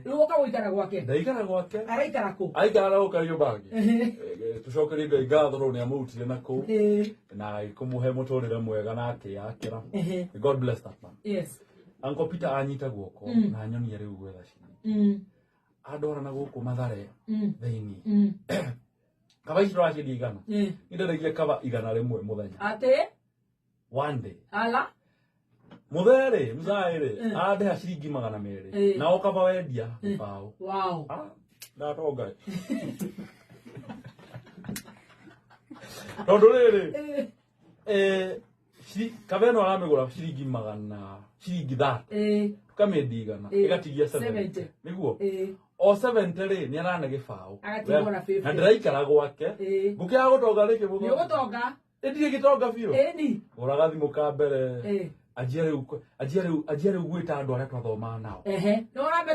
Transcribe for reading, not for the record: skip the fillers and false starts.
Rĩu ũka gũikara gwake. Ndaikara gwake. Araikara kũ? Aikara na gũkario bangi. Tũcokerie Ngai ngatho tondũ nĩ amũrutire na kũu na agĩkũmũhe mũtũrĩre mwega na akĩyakĩra. God bless that man. Uncle Peter anyita guoko na nyonie rĩu gwetha ciringi. Andwara na gũkũ Mathare thĩinĩ. Kaba ici tũraciendia 100. Nĩ ndendagia kaba 100 mũthenya. Atĩ? One day. Ala? Mũtherĩ, mzaĩ rĩ, andĩha ciringi 200. Na o kaba wendia gĩbaũ. Wow. Ah, ndatonga. Tondũ rĩrĩ, kaba ĩno aramĩgũra ciringi magana, ciringi 30. Tũkamĩendia 100, ĩgatigia 70. 70. Nĩguo? O 70 rĩ, nĩ arane gĩbaũ. Agatigwo na 50. Na ndĩraikara gwake. Ngũkĩaga gũtonga rĩngĩ Nĩ ũgũtonga. Ĩndirĩ gĩtonga biũ. Ĩni. Gũraga thimũ ka mbere. Anjia rĩu, anjia rĩu, anjia rĩu gwĩta andũ arĩa twathomaga nao. Nĩ ũrambe